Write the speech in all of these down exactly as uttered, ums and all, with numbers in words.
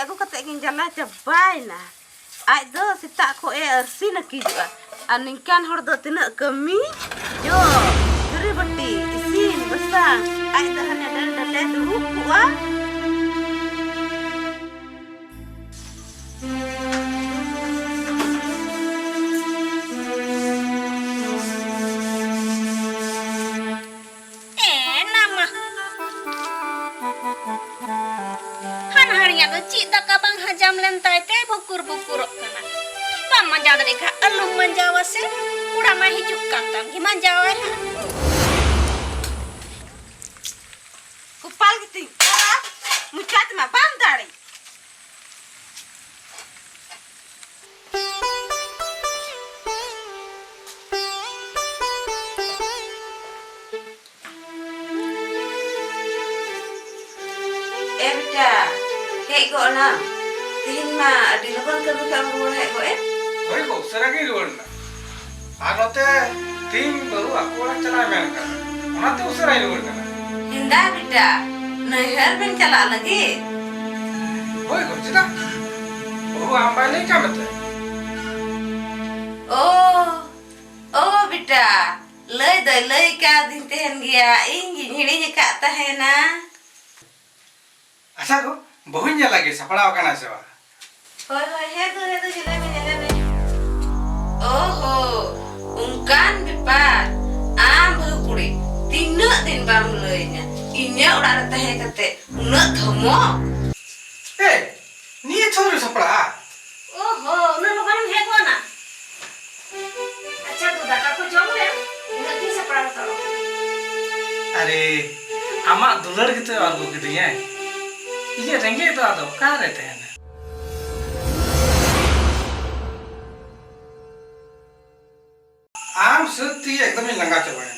ᱟᱹᱜᱩ ᱠᱟᱛᱮ ᱜᱤᱧ ᱡᱟᱞᱟ ᱪᱟᱵᱟᱭᱮᱱᱟ᱾ ᱟᱡ ᱫᱚ ᱥᱮᱛᱟᱜ ᱠᱷᱚᱱ ᱮ ᱟᱹᱨᱥᱤ ᱱᱟᱹᱠᱤᱡᱚᱜᱼᱟ᱾ ᱟᱨ ᱱᱤᱝᱠᱟᱱ ᱦᱚᱲ ᱫᱚ ᱛᱤᱱᱟᱹᱜ ᱠᱟᱹᱢᱤ, ᱡᱚᱜ, ᱛᱷᱟᱹᱨᱤ ᱵᱟᱹᱴᱤ, ᱤᱥᱤᱱ ᱵᱟᱥᱟᱝ, ᱟᱡ ᱫᱚ ᱦᱟᱱᱮ ᱰᱟᱹᱨ ᱰᱟᱹᱨ ᱮ ᱫᱩᱲᱩᱵ ᱠᱚᱜᱼᱟ᱾ ᱮ ᱱᱟᱢᱟ᱾ ᱦᱟᱱᱦᱟᱨᱤᱧᱟ ᱫᱚ ᱪᱮᱫ ᱫᱟᱠᱟ ᱵᱟᱝ ᱦᱟᱡᱟᱢ ᱞᱮᱱ ᱛᱟᱭ ᱛᱮ ᱵᱷᱩᱠᱩᱨ ᱵᱷᱩᱠᱩᱨᱚᱜ ᱠᱟᱱᱟ᱾ ᱵᱟᱢ ᱢᱟᱸᱡᱟᱣ ᱫᱟᱲᱮᱭᱟᱜ ᱠᱷᱟᱱ ᱟᱞᱚᱢ ᱢᱟᱸᱡᱟᱣᱟ ᱥᱮ᱾ ᱠᱚᱲᱟ ᱢᱟᱭ ᱦᱤᱡᱩᱜ ᱠᱟᱱ ᱛᱟᱢ ᱜᱮ, ᱢᱟᱸᱡᱟᱣᱟᱭ ᱦᱟᱸᱜ᱾ ᱠᱚᱯᱟᱞ ᱜᱮᱛᱤᱧ ᱠᱷᱟᱨᱟᱯ, ᱢᱚᱪᱟ ᱛᱮᱢᱟ ᱵᱟᱢ ᱫᱟᱲᱮ᱾ ᱮ ᱵᱮᱴᱟ, ᱦᱮᱡ ᱜᱚᱫ ᱮᱱᱟᱢ᱾ ᱛᱤᱦᱤᱧ ᱢᱟ ᱟᱹᱰᱤ ᱞᱚᱜᱚᱱ ᱠᱟᱹᱢᱤ ᱠᱷᱚᱱ ᱮᱢ ᱨᱩᱣᱟᱹᱲ ᱦᱮᱡ ᱜᱚᱫ ᱮᱱ᱾ ᱦᱳᱭ ᱜᱚ, ᱩᱥᱟᱹᱨᱟ ᱜᱤᱧ ᱨᱩᱣᱟᱹᱲ ᱮᱱᱟ᱾ ᱟᱨ ᱱᱚᱛᱮ ᱛᱤᱦᱤᱧ ᱵᱟᱹᱦᱩ ᱟᱠᱚ ᱚᱲᱟᱜ ᱪᱟᱞᱟᱣ ᱢᱮᱱ ᱠᱟᱱᱟ, ᱚᱱᱟᱛᱮ ᱩᱥᱟᱹᱨᱟᱧ ᱨᱩᱣᱟᱹᱲ ᱠᱟᱱᱟ᱾ ᱦᱮᱸᱫᱟ ᱵᱮᱴᱟ, ᱱᱟᱹᱭᱦᱟᱹᱨ ᱵᱮᱱ ᱪᱟᱞᱟᱜ ᱞᱟᱹᱜᱤᱫ? ᱦᱳᱭ ᱜᱚ, ᱪᱮᱫᱟᱜ? ᱵᱟᱹᱦᱩ ᱟᱢ ᱵᱟᱭ ᱞᱟᱹᱭ ᱠᱟᱜ ᱢᱮᱛᱮ? ᱳ, ᱳ ᱵᱮᱴᱟ, ᱞᱟᱹᱭ ᱫᱚᱭ ᱞᱟᱹᱭ ᱠᱟᱣᱫᱤᱧ ᱛᱟᱦᱮᱱ ᱜᱮᱭᱟ, ᱤᱧ ᱜᱤᱧ ᱦᱤᱲᱤᱧ ᱟᱠᱟᱫ ᱛᱟᱦᱮᱱᱟ᱾ ᱟᱪᱪᱷᱟ ᱜᱚ, ᱵᱟᱹᱦᱩᱧ ᱧᱮᱞ ᱞᱟᱜᱮ, ᱥᱟᱯᱲᱟᱣ ᱟᱠᱟᱱᱟ ᱥᱮ ᱵᱟᱝ? ᱦᱳᱭ, ᱦᱳᱭ, ᱦᱮᱸ ᱛᱚ, ᱦᱮᱸ ᱛᱚ, ᱧᱮᱞᱮ ᱢᱮ, ᱧᱮᱞᱮ ᱢᱮ᱾ ᱳᱦᱳ, ᱚᱱᱠᱟᱱ ᱵᱮᱯᱟᱨ᱾ ᱟᱢ ᱵᱟᱹᱦᱩ ᱠᱩᱲᱤ, ᱛᱤᱱᱟᱹᱜ ᱫᱤᱱ ᱵᱟᱢ ᱞᱟᱹᱭᱟᱹᱧᱟ? ᱤᱧᱟᱹᱜ ᱚᱲᱟᱜ ᱨᱮ ᱛᱟᱦᱮᱸ ᱠᱟᱛᱮ ᱩᱱᱟᱹᱜ ᱫᱷᱚᱢᱚᱠ? ᱮ, ᱱᱤᱭᱟᱹ ᱪᱷᱚ ᱨᱮ ᱥᱟᱯᱲᱟᱜᱼᱟ? ᱳᱦᱳ, ᱩᱱᱟᱹᱜ ᱞᱚᱜᱚᱱᱮᱢ ᱦᱮᱡ ᱜᱚᱫ ᱮᱱᱟ? ᱟᱪᱪᱷᱟ, ᱛᱚ ᱫᱟᱠᱟ ᱠᱚ ᱡᱚᱢ ᱞᱮᱢ, ᱩᱱᱟᱹᱜ ᱜᱤᱧ ᱥᱟᱯᱲᱟᱣ ᱦᱟᱛᱟᱲᱚᱜ ᱠᱟᱱᱟ᱾ ᱟᱨᱮ, ᱟᱢᱟᱜ ᱫᱩᱞᱟᱹᱲ ᱜᱮᱛᱚᱭ ᱚᱨ ᱟᱹᱜᱩ ᱠᱤᱫᱤᱧᱟᱭ᱾ ᱤᱧᱟᱹᱜ ᱨᱮᱸᱜᱮᱡ ᱫᱚ ᱟᱫᱚ ᱚᱠᱟᱨᱮ ᱛᱟᱦᱮᱱᱟ? ᱟᱢ ᱥᱟᱹᱛ ᱛᱮᱜᱮ ᱮᱠᱫᱚᱢᱤᱧ ᱞᱟᱸᱜᱟ ᱪᱟᱵᱟᱭᱮᱱᱟ᱾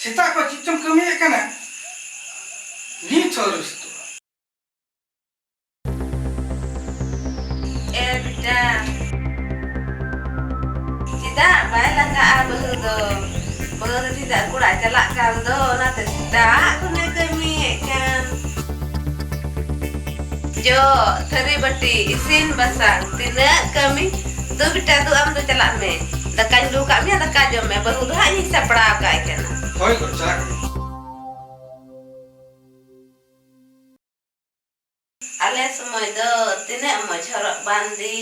ᱥᱮᱛᱟᱜ ᱠᱷᱚᱱ ᱪᱮᱫ ᱪᱚᱢ ᱠᱟᱹᱢᱤᱭᱮᱫ ᱠᱟᱱᱟ? ᱱᱤᱛ ᱦᱚᱸ ᱟᱹᱣᱨᱤᱢ ᱥᱟᱹᱛᱚᱜᱼᱟ᱾ ᱮ ᱵᱮᱴᱟ, ᱪᱮᱫᱟᱜ ᱵᱟᱭ ᱞᱟᱸᱜᱟᱜᱼᱟ ᱵᱟᱹᱦᱩ ᱫᱚ? ᱵᱟᱹᱦᱩ ᱫᱚ ᱪᱮᱫᱟᱜ ᱠᱚᱲᱟ ᱪᱟᱞᱟᱜ ᱠᱟᱱ ᱫᱚ, ᱚᱱᱟᱛᱮ ᱥᱮᱛᱟᱜ ᱠᱷᱚᱱᱮ ᱠᱟᱹᱢᱤᱭᱮᱫ ᱠᱟᱱ᱾ ᱡᱚᱜ, ᱛᱷᱟᱹᱨᱤ ᱵᱟᱹᱴᱤ, ᱤᱥᱤᱱ ᱵᱟᱥᱟᱝ, ᱛᱤᱱᱟᱹᱜ ᱠᱟᱹᱢᱤ᱾ ᱫᱩ ᱵᱮᱴᱟ ᱫᱩ, ᱟᱢ ᱫᱚ ᱪᱟᱞᱟᱜ ᱢᱮ, ᱫᱟᱠᱟᱧ ᱞᱩ ᱠᱟᱜ ᱢᱮᱭᱟ, ᱫᱟᱠᱟ ᱡᱚᱢ ᱢᱮ, ᱵᱟᱹᱦᱩ ᱫᱚ ᱦᱟᱸᱜ ᱤᱧ ᱥᱟᱯᱲᱟᱣ ᱠᱟᱭ ᱠᱟᱱᱟ᱾ ᱦᱳᱭ ᱜᱚ, ᱪᱟᱞᱟᱜ ᱠᱟᱹᱱᱟᱹᱧ᱾ ᱟᱞᱮ ᱥᱚᱢᱚᱭ ᱫᱚ ᱛᱤᱱᱟᱹᱜ ᱢᱚᱡᱽ ᱦᱚᱨᱚᱜ ᱵᱟᱸᱫᱮ᱾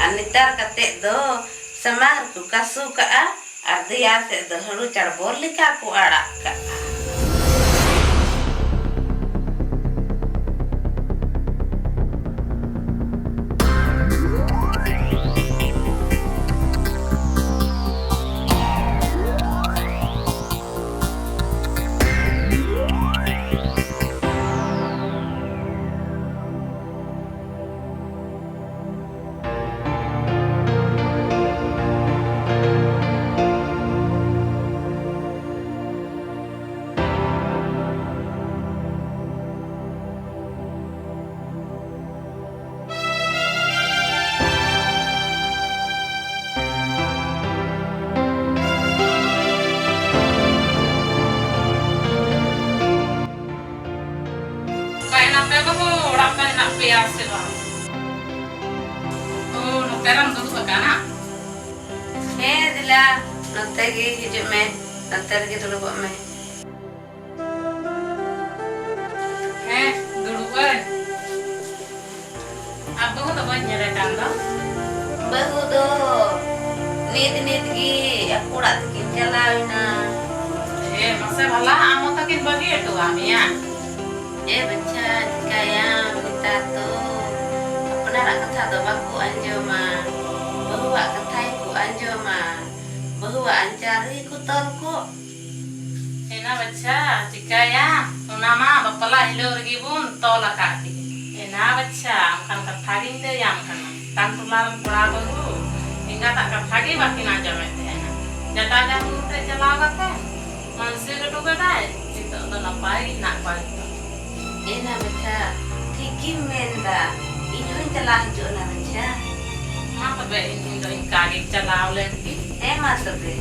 ᱟᱨ ᱱᱮᱛᱟᱨ ᱠᱟᱛᱮᱫ ᱫᱚ ᱥᱟᱢᱟᱝ ᱨᱮᱠᱚ ᱠᱟᱥᱩ ᱠᱟᱜᱼᱟ ᱟᱨ ᱫᱮᱭᱟ ᱥᱮᱫ ᱫᱚ ᱦᱟᱹᱲᱩ ᱪᱟᱲᱵᱚᱞ ᱞᱮᱠᱟ ᱠᱚ ᱟᱲᱟᱜ ᱠᱟᱜᱼᱟ᱾ ᱚᱠᱟᱭᱮᱱᱟ ᱯᱮ ᱵᱟᱹᱵᱩ? ᱚᱲᱟᱜ ᱨᱮ ᱦᱮᱱᱟᱜ ᱯᱮᱭᱟ ᱥᱮ ᱵᱟᱝ? ᱳ, ᱱᱚᱛᱮ ᱨᱮᱢ ᱫᱩᱲᱩᱵ ᱟᱠᱟᱱᱟ? ᱦᱮᱸ, ᱫᱮᱞᱟ, ᱱᱚᱛᱮ ᱜᱮ ᱦᱤᱡᱩᱜ ᱢᱮ, ᱱᱚᱛᱮ ᱨᱮᱜᱮ ᱫᱩᱲᱩᱵᱚᱜ ᱢᱮ᱾ ᱦᱮᱸ, ᱫᱩᱲᱩᱵ ᱟᱹᱧ᱾ ᱟᱨ ᱵᱟᱹᱦᱩ ᱫᱚ ᱵᱟᱹᱧ ᱧᱮᱞᱮ ᱠᱟᱱ ᱫᱚ? ᱵᱟᱹᱦᱩ ᱫᱚ ᱱᱤᱛ ᱱᱤᱛ ᱜᱮ ᱟᱠᱚ ᱚᱲᱟᱜ ᱛᱮᱠᱤᱱ ᱪᱟᱞᱟᱣ ᱮᱱᱟ᱾ ᱮ ᱢᱟᱥᱮ ᱵᱷᱟᱞᱟ, ᱟᱢ ᱦᱚᱸ ᱛᱟᱹᱠᱤᱱ ᱵᱟᱹᱜᱤ ᱦᱚᱴᱚ ᱟᱫ ᱢᱮᱭᱟ? ᱮ ᱵᱟᱪᱷᱟ, ᱪᱤᱠᱟᱹᱭᱟᱢ, ᱱᱮᱛᱟᱨ ᱫᱚ ᱟᱯᱱᱟᱨᱟᱜ ᱠᱟᱛᱷᱟ ᱫᱚ ᱵᱟᱠᱚ ᱟᱸᱡᱚᱢᱟ, ᱵᱟᱹᱦᱩᱣᱟᱜ ᱠᱟᱛᱷᱟ ᱜᱮᱠᱚ ᱟᱸᱡᱚᱢᱟ, ᱵᱟᱹᱦᱩᱣᱟᱜ ᱟᱧᱪᱟᱨ ᱨᱮᱜᱮ ᱠᱚ ᱛᱚᱞ ᱠᱚᱜ᱾ ᱮᱱᱟ ᱵᱟᱪᱷᱟ, ᱪᱤᱠᱟᱹᱭᱟᱢ? ᱚᱱᱟ ᱢᱟ ᱵᱟᱯᱞᱟ ᱦᱤᱞᱳᱜ ᱨᱮᱜᱮ ᱵᱚᱱ ᱛᱚᱞ ᱟᱠᱟᱫ ᱜᱮ᱾ ᱮᱱᱟ ᱵᱟᱪᱷᱟ, ᱚᱱᱠᱟᱱ ᱠᱟᱛᱷᱟ ᱜᱤᱧ ᱞᱟᱹᱭᱟᱢ ᱠᱟᱱᱟ᱾ ᱪᱮᱛᱟᱱ ᱴᱚᱞᱟ ᱨᱮᱱ ᱠᱚᱲᱟ ᱵᱟᱹᱦᱩ ᱮᱸᱜᱟᱛᱟᱜ ᱠᱟᱛᱷᱟ ᱜᱮ ᱵᱟᱹᱠᱤᱱ ᱟᱸᱡᱚᱢᱮᱫ ᱛᱟᱦᱮᱱᱟ᱾ ᱡᱟᱴᱟ ᱡᱟᱹᱢᱩ ᱛᱮ ᱪᱟᱞᱟᱣ ᱠᱟᱛᱮ ᱢᱟᱱᱥᱤᱠ ᱦᱚᱴᱚ ᱠᱟᱫᱟᱭ᱾ ᱱᱤᱛᱚᱜ ᱫᱚ ᱱᱟᱯᱟᱭ ᱜᱮ ᱦᱮᱱᱟᱜ ᱠᱚᱣᱟ ᱡᱚᱛᱚ᱾ ᱮᱱᱟ ᱵᱟᱪᱷᱟ, ᱴᱷᱤᱠ ᱜᱮᱢ ᱢᱮᱱ ᱫᱟ᱾ ᱤᱧ ᱦᱚᱸᱧ ᱪᱟᱞᱟᱣ ᱦᱤᱡᱩᱜᱼᱟ ᱱᱟ ᱵᱟᱪᱷᱟ᱾ ᱢᱟ ᱛᱚᱵᱮ, ᱤᱧ ᱫᱚ ᱤᱱᱠᱟ ᱜᱤᱧ ᱪᱟᱞᱟᱣ ᱞᱮᱱ ᱜᱮ᱾ ᱦᱮᱸ ᱢᱟ ᱛᱚᱵᱮ᱾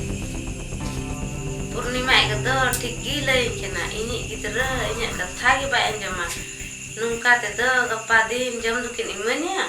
ᱯᱩᱨᱱᱤᱢᱟ ᱮᱜᱚ ᱫᱚ ᱴᱷᱤᱠ ᱜᱮᱭ ᱞᱟᱹᱭᱟᱹᱧ ᱠᱟᱱᱟ, ᱤᱧᱤᱡ ᱜᱤᱫᱽᱨᱟᱹ ᱤᱧᱟᱹᱜ ᱠᱟᱛᱷᱟ ᱜᱮ ᱵᱟᱭ ᱟᱸᱡᱚᱢᱟ᱾ ᱱᱚᱝᱠᱟ ᱛᱮᱫᱚ ᱜᱟᱯᱟ ᱫᱤᱱ ᱡᱚᱢ ᱫᱚᱠᱤᱱ ᱤᱢᱟᱹᱧᱟ?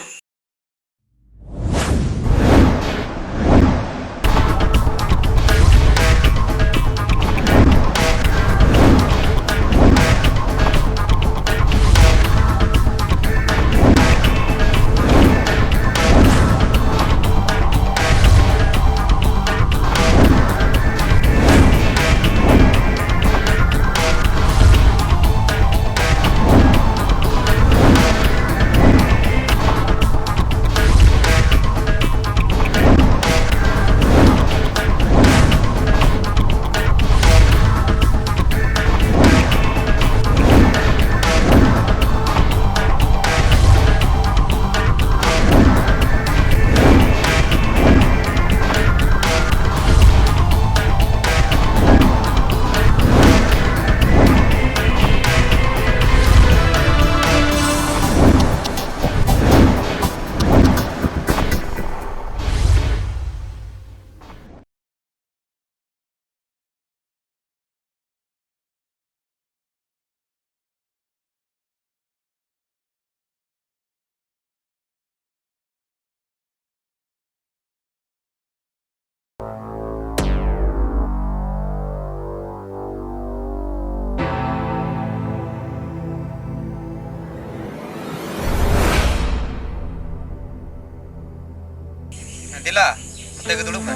ᱫᱮᱞᱟ, ᱚᱱᱛᱮ ᱜᱮ ᱫᱩᱲᱩᱵ ᱢᱮ᱾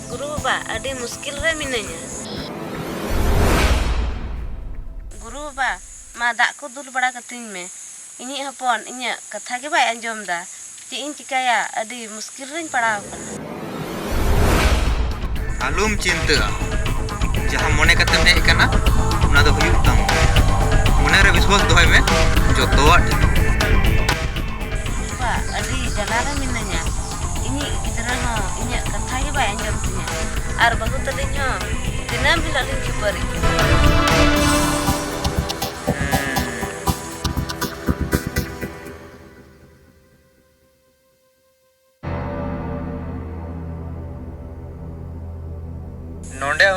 ᱜᱩᱨᱩ ᱵᱟᱵᱟ, ᱟᱹᱰᱤ ᱢᱩᱥᱠᱤᱞ ᱨᱮ ᱢᱤᱱᱟᱹᱧᱟ᱾ ᱜᱩᱨᱩ ᱵᱟᱵᱟ, ᱢᱟ ᱫᱟᱜ ᱠᱚ ᱫᱩᱞ ᱵᱟᱲᱟ ᱠᱟᱹᱛᱤᱧ ᱢᱮ᱾ ᱤᱧᱤᱡ ᱦᱚᱯᱚᱱ ᱤᱧᱟᱹᱜ ᱠᱟᱛᱷᱟ ᱜᱮ ᱵᱟᱭ ᱟᱸᱡᱚᱢ ᱫᱟ᱾ ᱪᱮᱫ ᱤᱧ ᱪᱤᱠᱟᱹᱭᱟ? ᱟᱹᱰᱤ ᱢᱩᱥᱠᱤᱞ ᱨᱤᱧ ᱯᱟᱲᱟᱣ ᱟᱠᱟᱱᱟ᱾ ᱟᱞᱚᱢ ᱪᱤᱱᱛᱟᱹᱜᱼᱟ, ᱡᱟᱦᱟᱸ ᱢᱚᱱᱮ ᱠᱟᱛᱮᱢ ᱦᱮᱡ ᱟᱠᱟᱱᱟ, ᱚᱱᱟ ᱫᱚ ᱦᱩᱭᱩᱜ ᱛᱟᱢᱟ᱾ ᱢᱚᱱᱮ ᱨᱮ ᱵᱤᱥᱣᱟᱥ ᱫᱚᱦᱚᱭ ᱢᱮ, ᱡᱚᱛᱚᱣᱟᱜ ᱴᱷᱤᱠᱚᱜᱼᱟ᱾ ᱵᱟᱵᱟ, ᱟᱹᱰᱤ ᱡᱟᱞᱟ ᱨᱮ ᱢᱤᱱᱟᱹᱧᱟ᱾ ᱤᱧᱤᱡ ᱜᱤᱫᱽᱨᱟᱹ ᱦᱚᱸ ᱤᱧᱟᱹᱜ ᱠᱟᱛᱷᱟ ᱜᱮ ᱵᱟᱭ ᱟᱸᱡᱚᱢ ᱛᱤᱧᱟ᱾ ᱟᱨ ᱵᱟᱹᱦᱩ ᱛᱟᱹᱞᱤᱧ ᱦᱚᱸ ᱫᱤᱱᱟᱹᱢ ᱦᱤᱞᱳᱜ ᱞᱤᱧ ᱠᱷᱟᱹᱯᱟᱹᱨᱤ ᱠᱟᱱᱟ᱾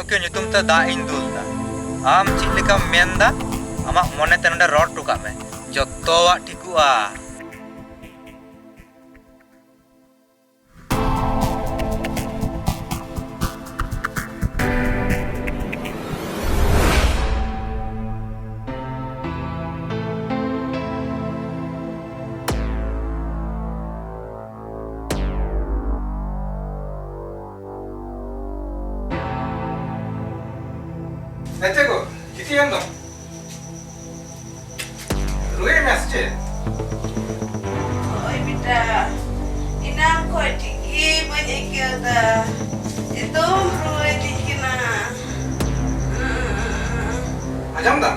ᱩᱱᱠᱤᱱ ᱧᱩᱛᱩᱢ ᱛᱮ ᱫᱟᱜ ᱤᱧ ᱫᱩᱞ ᱫᱟ᱾ ᱟᱢ ᱪᱮᱫ ᱞᱮᱠᱟᱢ ᱢᱮᱱ ᱫᱟ, ᱟᱢᱟᱜ ᱢᱚᱱᱮ ᱛᱮ ᱱᱚᱰᱮ ᱨᱚᱲ ᱦᱚᱴᱚ ᱠᱟᱜ ᱢᱮ, ᱡᱚᱛᱚᱣᱟᱜ ᱴᱷᱤᱠᱚᱜᱼᱟ᱾ ᱮᱛᱮ ᱜᱚ, ᱜᱤᱛᱤᱡ ᱮᱱ ᱫᱚ᱾ ᱨᱩᱭ ᱢᱮ ᱥᱮ ᱪᱮᱫ? ᱦᱳᱭ ᱵᱮᱴᱟ, ᱮᱱᱟᱝ ᱠᱷᱚᱡ ᱴᱷᱤᱠ ᱜᱮ ᱵᱟᱹᱧ ᱟᱹᱭᱠᱟᱹᱣ ᱫᱟ᱾ ᱮᱠᱫᱚᱢ ᱨᱩᱣᱟᱹᱭᱤᱫᱤᱧ ᱠᱟᱱᱟ᱾ ᱟᱸᱡᱚᱢ ᱫᱟᱢ?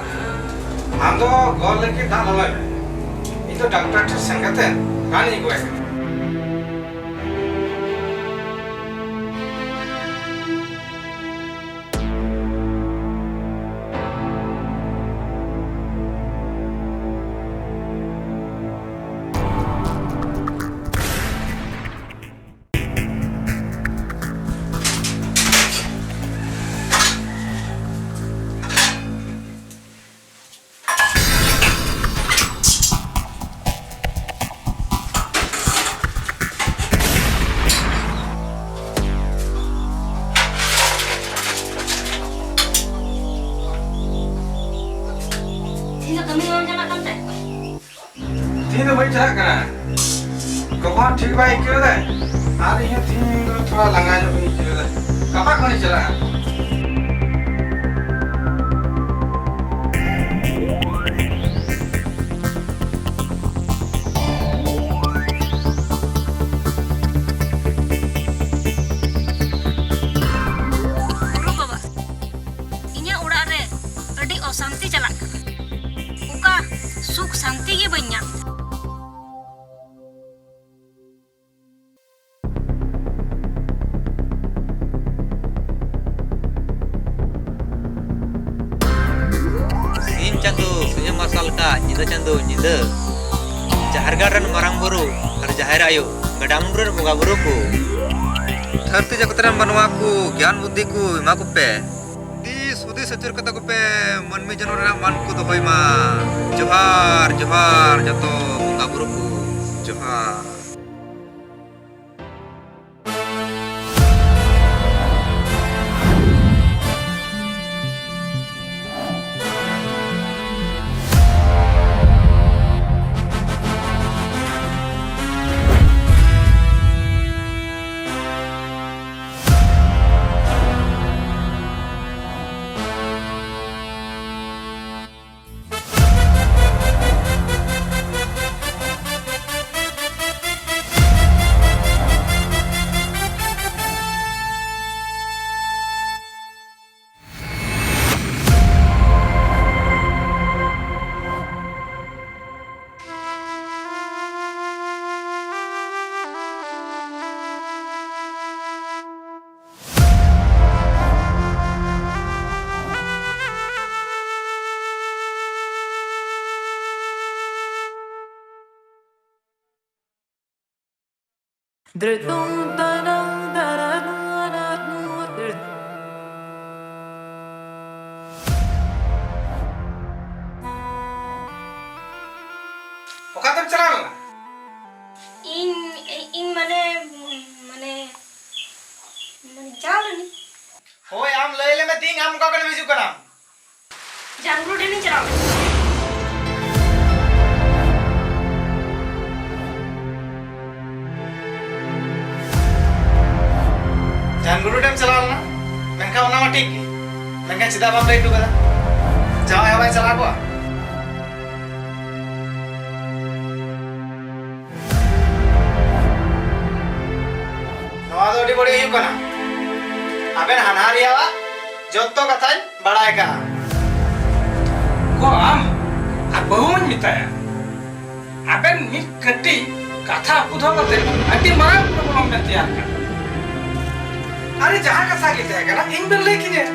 ᱟᱢ ᱫᱚ ᱜᱚᱲ ᱞᱟᱹᱜᱤᱫ ᱫᱟᱜ ᱞᱚᱞᱚᱭ ᱢᱮ᱾ ᱤᱧ ᱫᱚ ᱰᱟᱠᱛᱟᱨ ᱴᱷᱮᱱ ᱥᱮᱱ ᱠᱟᱛᱮ ᱨᱟᱱ ᱤᱧ ᱟᱹᱜᱩᱣᱟᱭ ᱠᱟᱱᱟ᱾ ᱛᱮᱦᱮᱧ ᱫᱚ ᱠᱟᱹᱢᱤ ᱵᱟᱢ ᱪᱟᱞᱟᱜ ᱠᱟᱱ ᱛᱮ? ᱛᱮᱦᱮᱧ ᱫᱚ ᱵᱟᱹᱧ ᱪᱟᱞᱟᱜ ᱠᱟᱱᱟ᱾ ᱜᱚᱜᱚ ᱦᱚᱸ ᱴᱷᱤᱠ ᱵᱟᱭ ᱟᱹᱭᱠᱟᱹᱣ ᱫᱟᱭ, ᱟᱨ ᱤᱧ ᱦᱚᱸ ᱛᱮᱦᱮᱧ ᱫᱚ ᱛᱷᱚᱲᱟ ᱞᱟᱸᱜᱟ ᱧᱚᱜ ᱤᱧ ᱟᱹᱭᱠᱟᱹᱣ ᱫᱟ᱾ ᱜᱟᱯᱟ ᱠᱷᱚᱱᱤᱧ ᱪᱟᱞᱟᱜᱼᱟ᱾ ᱜᱩᱨᱩ ᱵᱟᱵᱟ, ᱤᱧᱟᱹᱜ ᱚᱲᱟᱜ ᱨᱮ ᱟᱹᱰᱤ ᱚᱥᱟᱱᱛᱤ ᱪᱟᱞᱟᱜ ᱠᱟᱱᱟ᱾ ᱚᱠᱟ ᱥᱩᱠ ᱥᱟᱱᱛᱤ ᱜᱮ ᱵᱟᱹᱧ ᱧᱟᱢ ᱮᱫᱟ᱾ ᱥᱤᱧ ᱪᱟᱸᱫᱚ ᱥᱤᱧ ᱢᱟᱨᱥᱟᱞ ᱠᱟᱜ, ᱧᱤᱫᱟᱹ ᱪᱟᱸᱫᱚ ᱧᱤᱫᱟᱹ᱾ ᱡᱟᱦᱮᱨ ᱜᱟᱲ ᱨᱮᱱ ᱢᱟᱨᱟᱝ ᱵᱩᱨᱩ ᱟᱨ ᱡᱟᱦᱮᱨ ᱟᱭᱳ, ᱜᱟᱰᱟ ᱢᱩᱸᱰ ᱨᱮᱱ ᱵᱚᱸᱜᱟ ᱵᱩᱨᱩ ᱠᱚ᱾ ᱫᱷᱟᱹᱨᱛᱤ ᱡᱟᱠᱟᱛ ᱨᱮᱱ ᱢᱟᱱᱣᱟ ᱠᱚ ᱜᱮᱭᱟᱱ ᱵᱩᱫᱽᱫᱷᱤ ᱠᱚ ᱮᱢᱟ ᱠᱚᱯᱮ᱾ ᱫᱤᱥ ᱦᱩᱫᱤᱥ ᱟᱹᱪᱩᱨ ᱠᱟᱛᱮ ᱠᱚᱯᱮ ᱢᱟᱹᱱᱢᱤ ᱡᱚᱱᱚᱢ ᱨᱮᱱᱟᱜ ᱢᱟᱱ ᱠᱚ ᱫᱚᱦᱚᱭ ᱢᱟ᱾ ᱡᱚᱦᱟᱨ, ᱡᱚᱦᱟᱨ ᱡᱚᱛᱚ ᱵᱚᱸᱜᱟ ᱵᱩᱨᱩ ᱠᱚ᱾ ᱡᱚᱦᱟᱨ᱾ ᱚᱠᱟᱛᱮᱢ ᱪᱟᱞᱟᱣ ᱞᱮᱱᱟ? ᱤᱧ, ᱤᱧ ᱢᱟᱱᱮ, ᱢᱟᱱᱮ, ᱢᱟᱱᱮ ᱪᱟᱞᱟᱣ ᱞᱮᱱᱟᱹᱧ᱾ ᱦᱳᱭ, ᱟᱢ ᱞᱟᱹᱭ ᱞᱮᱢᱮ ᱛᱤᱧ, ᱟᱢ ᱚᱠᱟ ᱠᱷᱚᱱᱮᱢ ᱦᱤᱡᱩᱜ ᱠᱟᱱᱟ? ᱡᱟᱱᱜᱩᱨᱩ ᱰᱮᱢ ᱤᱧ ᱪᱟᱞᱟᱣ ᱞᱮᱱᱟ᱾ ᱡᱟᱱᱜᱩᱨᱩ ᱰᱮᱢ ᱪᱟᱞᱟᱣ ᱞᱮᱱᱟ? ᱢᱮᱱᱠᱷᱟᱱ ᱚᱱᱟ ᱢᱟ ᱴᱷᱤᱠ ᱜᱮ, ᱢᱮᱱᱠᱷᱟᱱ ᱪᱮᱫᱟᱜ ᱵᱟᱢ ᱞᱟᱹᱭ ᱦᱚᱴᱚ ᱠᱟᱫᱟ? ᱡᱟᱶᱟᱭ ᱦᱚᱸ ᱵᱟᱭ ᱪᱟᱞᱟᱣ ᱠᱚᱜᱼᱟ? ᱱᱚᱣᱟ ᱫᱚ ᱟᱹᱰᱤ ᱵᱟᱹᱲᱤᱡ ᱦᱩᱭᱩᱜ ᱠᱟᱱᱟ᱾ ᱟᱵᱮᱱ ᱦᱟᱱᱦᱟᱨᱤᱭᱟᱹᱣᱟᱜ ᱡᱚᱛᱚ ᱠᱟᱛᱷᱟᱧ ᱵᱟᱲᱟᱭ ᱠᱟᱜᱼᱟ᱾ ᱜᱚ, ᱟᱢ ᱟᱨ ᱵᱟᱹᱦᱩ ᱦᱚᱸᱧ ᱢᱮᱛᱟᱭᱟ, ᱟᱵᱮᱱ ᱢᱤᱫ ᱠᱟᱹᱴᱤᱡ ᱠᱟᱛᱷᱟ ᱟᱹᱜᱩ ᱫᱚᱦᱚ ᱠᱟᱛᱮ ᱟᱹᱰᱤ ᱢᱟᱨᱟᱝ problem ᱵᱮᱱ ᱛᱮᱭᱟᱨ ᱠᱟᱜᱼᱟ᱾ ᱟᱨᱮ, ᱡᱟᱦᱟᱸ ᱠᱟᱛᱷᱟ ᱜᱮ ᱛᱟᱦᱮᱸ ᱠᱟᱱᱟ, ᱤᱧ ᱵᱮᱱ ᱞᱟᱹᱭ ᱠᱤᱧᱟᱹ᱾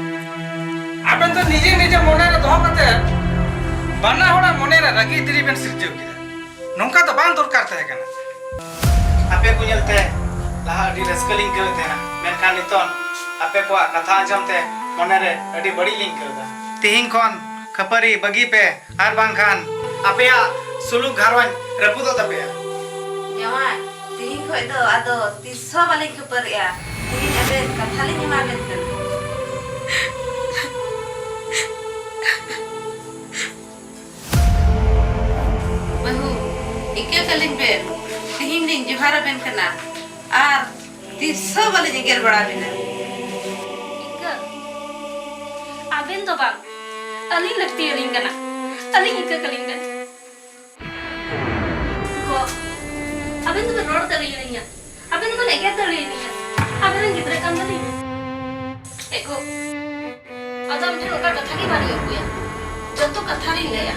ᱟᱵᱮᱱ ᱫᱚ ᱱᱤᱡᱮ ᱱᱤᱡᱮ ᱢᱚᱱᱮ ᱨᱮ ᱫᱚᱦᱚ ᱠᱟᱛᱮ ᱵᱟᱱᱟ ᱦᱚᱲᱟᱜ ᱢᱚᱱᱮ ᱨᱮ ᱨᱟᱹᱜᱤ ᱫᱤᱨᱤ ᱵᱮᱱ ᱥᱤᱨᱡᱟᱹᱣ ᱠᱮᱫᱟ᱾ ᱱᱚᱝᱠᱟ ᱫᱚ ᱵᱟᱝ ᱫᱚᱨᱠᱟᱨ ᱛᱟᱦᱮᱸ ᱠᱟᱱᱟ᱾ ᱟᱯᱮ ᱠᱚ ᱧᱮᱞᱛᱮ ᱞᱟᱦᱟ ᱟᱹᱰᱤ ᱨᱟᱹᱥᱠᱟᱹ ᱞᱤᱧ ᱟᱹᱭᱠᱟᱹᱣᱮᱫ ᱛᱟᱦᱮᱱᱟ, ᱢᱮᱱᱠᱷᱟᱱ ᱱᱤᱛᱚᱜ ᱟᱯᱮ ᱠᱚᱣᱟᱜ ᱠᱟᱛᱷᱟ ᱟᱸᱡᱚᱢ ᱛᱮ ᱢᱚᱱᱮᱨᱮ ᱟᱹᱰᱤ ᱵᱟᱹᱲᱤᱡ ᱞᱤᱧ ᱟᱹᱭᱠᱟᱹᱣ ᱮᱫᱟ᱾ ᱛᱤᱦᱤᱧ ᱠᱷᱚᱱ ᱠᱷᱟᱹᱯᱟᱹᱨᱤ ᱵᱟᱹᱜᱤ ᱯᱮ, ᱟᱨ ᱵᱟᱝᱠᱷᱟᱱ ᱟᱯᱮᱭᱟᱜ ᱥᱩᱞᱩᱠ ᱜᱷᱟᱨᱚᱸᱡᱽ ᱨᱟᱹᱯᱩᱫᱚᱜ ᱛᱟᱯᱮᱭᱟ᱾ ᱡᱟᱶᱟᱭ, ᱛᱤᱦᱤᱧ ᱠᱷᱚᱱ ᱫᱚ ᱟᱫᱚ ᱛᱤᱥ ᱦᱚᱸ ᱵᱟᱹᱞᱤᱧ ᱠᱷᱟᱹᱯᱟᱹᱨᱤᱜᱼᱟ᱾ ᱛᱤᱦᱤᱧ ᱟᱵᱮᱱ ᱠᱟᱛᱷᱟ ᱞᱤᱧ ᱮᱢᱟ ᱵᱮᱱ ᱠᱟᱱᱟ᱾ ᱵᱟᱹᱦᱩ, ᱤᱠᱟᱹ ᱠᱟᱹᱞᱤᱧ ᱵᱮᱱ, ᱛᱤᱦᱤᱧ ᱞᱤᱧ ᱡᱚᱦᱟᱨ ᱟᱵᱮᱱ ᱠᱟᱱᱟ, ᱟᱨ ᱛᱤᱥ ᱦᱚᱸ ᱵᱟᱹᱞᱤᱧ ᱮᱜᱮᱨ ᱵᱟᱲᱟ ᱵᱮᱱᱟ᱾ ᱤᱠᱟᱹ? ᱟᱵᱮᱱ ᱫᱚ ᱵᱟᱝ, ᱟᱹᱞᱤᱧ ᱞᱟᱹᱠᱛᱤ ᱟᱹᱞᱤᱧ ᱠᱟᱱᱟ, ᱟᱹᱞᱤᱧ ᱤᱠᱟᱹ ᱠᱟᱹᱞᱤᱧ ᱵᱮᱱ᱾ ᱜᱚ, ᱟᱵᱮᱱ ᱫᱚᱵᱮᱱ ᱨᱚᱲ ᱫᱟᱲᱮᱭᱟᱞᱤᱧᱟ, ᱟᱵᱮᱱ ᱫᱚᱵᱮᱱ ᱮᱜᱮᱨ ᱫᱟᱲᱮᱭᱟᱞᱤᱧᱟ, ᱟᱵᱮᱱ ᱨᱮᱱ ᱜᱤᱫᱽᱨᱟᱹ ᱠᱟᱱ ᱫᱚᱞᱤᱧ᱾ ᱮ ᱜᱚ, ᱟᱫᱚ ᱟᱢ ᱴᱷᱮᱱ ᱚᱱᱠᱟ ᱠᱟᱛᱷᱟ ᱜᱮ ᱵᱟᱹᱱᱩᱜ ᱚᱠᱚᱭᱟ, ᱡᱚᱛᱚ ᱠᱟᱛᱷᱟ ᱞᱤᱧ ᱞᱟᱹᱭᱟ᱾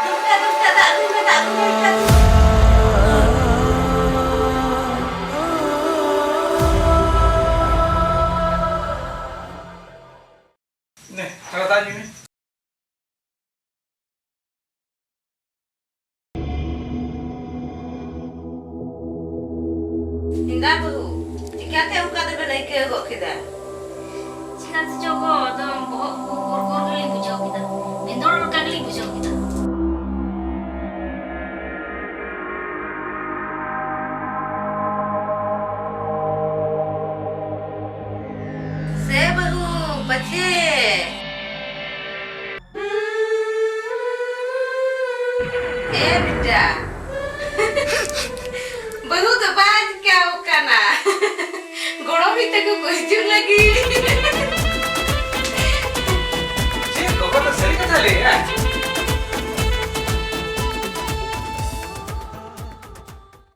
ᱫᱩᱞ ᱠᱷᱟᱡ, ᱫᱩᱞ ᱠᱷᱟᱡ, ᱫᱟᱜ ᱟᱹᱜᱩᱭ ᱢᱮ, ᱫᱟᱜ ᱟᱹᱜᱩᱭ ᱢᱮ, ᱫᱩᱞ ᱠᱷᱟᱡ᱾ ᱱᱮ, ᱛᱷᱚᱲᱟ ᱫᱟᱜ ᱧᱩᱭ ᱢᱮ᱾ ᱦᱮᱸᱫᱟ ᱵᱟᱹᱦᱩ, ᱪᱤᱠᱟᱹᱛᱮ ᱚᱱᱠᱟ ᱫᱚᱵᱮᱱ ᱟᱹᱭᱠᱟᱹᱣ ᱜᱚᱫ ᱠᱮᱫᱟ? ᱪᱤᱠᱟᱹ ᱛᱮᱪᱚ ᱜᱚ, ᱮᱠᱫᱚᱢ ᱵᱚᱦᱚᱜ ᱠᱚ ᱜᱳᱨ ᱜᱳᱨ ᱜᱮᱞᱤᱧ ᱵᱩᱡᱷᱟᱹᱣ ᱠᱮᱫᱟ᱾ ᱵᱷᱤᱸᱫᱟᱹᱲ ᱞᱮᱠᱟ ᱜᱮᱞᱤᱧ ᱵᱩᱡᱷᱟᱹᱣ ᱠᱮᱫᱟ᱾ ᱥᱮ ᱵᱟᱹᱦᱩ, ᱯᱟᱪᱮ? ᱮ ᱵᱮᱴᱟ, ᱵᱟᱹᱦᱩ ᱫᱚ ᱵᱟᱭ ᱪᱤᱠᱟᱹᱣ ᱠᱟᱱᱟ᱾ ᱜᱚᱲᱚᱢᱤᱡ ᱛᱟᱠᱚ ᱠᱚ ᱦᱤᱡᱩᱜ ᱞᱟᱹᱜᱤᱫ᱾